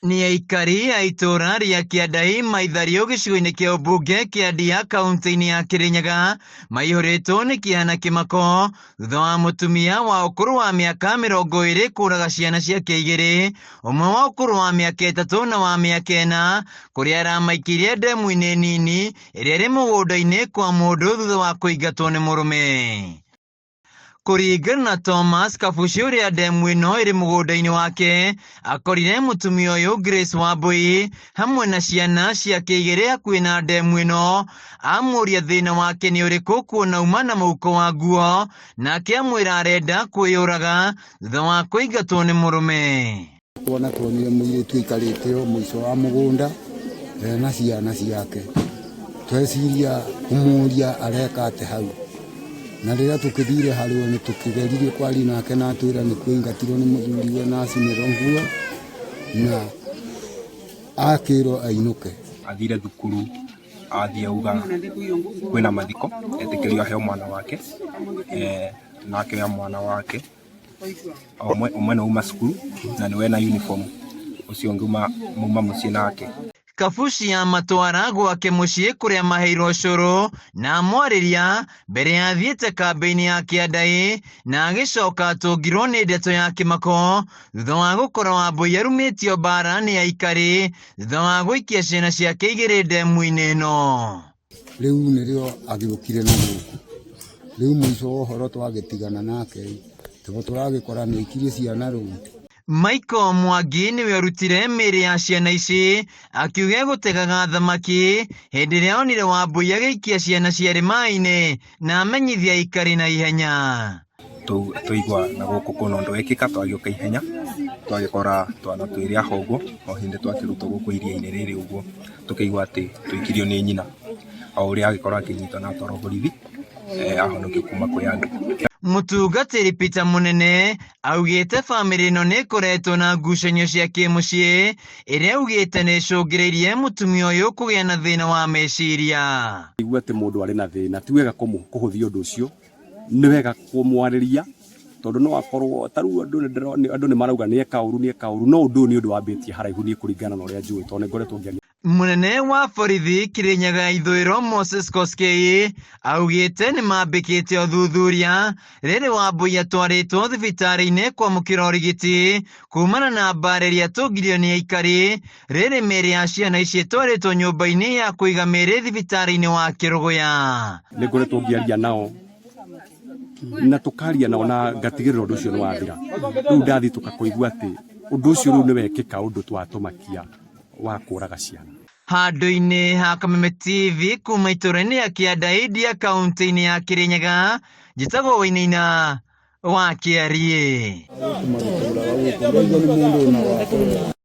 Nĩ aikari a itũũra rĩa Kĩandai Maithario gĩcigo-inĩ kĩa ũmbunge kĩa Ndia kaunti-inĩ ya Kĩrĩnyaga maihũrĩtwo nĩ kĩeha na kĩmako thutha wa mũtumia wa ũkũrũ wa mĩaka 20 kũraga ciana ciake igĩrĩ, ũmwe wa ũkũrũ wa mĩaka 3 na wa mĩaka 4, kũrĩa aramaikĩirie ndemu-inĩ nini ĩrĩa ĩrĩ mũgũnda-inĩ kwa mũndũ thutha wa kũingatwo nĩ mũrũme. Kũringana na Thomas Kabuci ũrĩa ndemu ĩno ĩrĩ mũgũnda-inĩ wake, akorire mũtumia ũyũ Grace Wambui hamwe na ciana ciake igĩrĩ hakuhĩ na ndemu ĩno, amũria thĩna wake nĩ ũrĩkũ kuona uma na mũhuko wa nguo, nake amwĩra arenda kwĩyũraga thutha wa kũingatwo nĩ mũrũme. Kuona tuonire mũirĩtu aikarĩte o mũico wa mũgũnda ena ciana ciake, tweciria kũmũria areka atĩ hau, na rĩrĩa tũkĩthire harĩ we nĩ tũkĩgeririe kwaria nake na atwĩra nĩ kũingatirwo nĩ mũthuriwe na acinĩrwo nguo na akĩrwo ainũke. Athire thukuru athiĩ auga kwĩna mathiko etĩkĩrio aheo mwana wake, na akĩoya mwana wake. Ũmwe nĩ uma cukuru na nĩwe na uniform, ũcio ũngĩ mauma mũciĩ nake. Kabuci ya matwara gwake mũciĩ kũrĩa maheirwo cũrũ na amwarĩria mbere ya athiĩte kambĩ-inĩ ya Kĩandai na agĩcoka atũngirwo nĩ ndeto ya kĩmako thutha wa gũkora Wambui arumĩtio mbara nĩ aikari thutha wa gũikia ciana ciake igĩrĩ ndemu-inĩ ĩno. Rĩu nĩrĩo agĩũkire na gũkũ, rĩu mũico wa ũhoro twagĩtigana nake tondũ tũragĩkora nĩ aikirie ciana rũĩ. Michael Mwangi nĩwe ũrutire mĩĩrĩ ya ciana ici akiuga egũtegaga thamaki hĩndĩ ĩrĩa onire Wambui agĩikia ciana cierĩ maĩ-inĩ na amenyithia aikari na ihenya. Twaigua na gũkũ kwĩna ũndũ wekĩka twagĩũka ihenya twagĩkora twana twĩrĩ haha ũguo o hĩndĩ twakĩrutwo gũkũ iria-inĩ rĩrĩ ũguo tũkĩigua atĩ tũikirio nĩ nyina o ũrĩa agĩkorwo akĩnyitwo na atwarwo borithi ahonokio kuma kwĩ andũ. Mũtungatĩri Peter Mũnene augĩte bamĩrĩ ĩno nĩ ĩkoretwo na ngucanio cia kĩmũciĩ ĩrĩa augĩte nĩ ĩcũngĩrĩirie mũtumia ũyũ kũgĩa na thĩna wa meciria. Igua atĩ mũndũ arĩ na thĩna ti wega kũhũthia ũndũ ũcio, nĩ wega kũmwarĩria tondũ no akorwo ta rĩu andũ nĩ marauga nĩ eka ũru nĩ eka ũru, no ũndũ ũyũ nĩ ũndũ wambĩtie haraihu niĩ kũringana na ũrĩa njũĩ tondũ nĩ ngoretwo ngĩaria. Mũnene wa borithi Kirinyaga ya ithũĩro Moses Koskei augĩte nĩ mambĩkĩte ũthuthuria rĩrĩ Wambui atwarĩtwo thibitarĩ-inĩ kwamũkĩra ũrigiti kumana na mbara ĩrĩa atũngirio nĩ aikari rĩrĩ mĩĩrĩ ya ciana ici ĩtwarĩtwo nyũmba-inĩ ya kũiga mĩĩrĩ thibitarĩ-inĩ wa Kĩrũgũya. Nĩ ngoretwo ngĩaria nao na tũkaria nao na ngatigĩrĩra ũndũ ũcio nĩ wathira. Rĩu ndathitũka kũigua atĩ ũndũ ũcio rĩu nĩ wekĩka ũndũ twatũmakia wa kũraga ciana. Handũ-inĩ ha Kameme TV kuma itũũra-inĩ rĩa Kĩanda India kaunti-inĩ ya Kĩrĩnyaga, njĩtagwo Wainaina wa Kĩariĩ.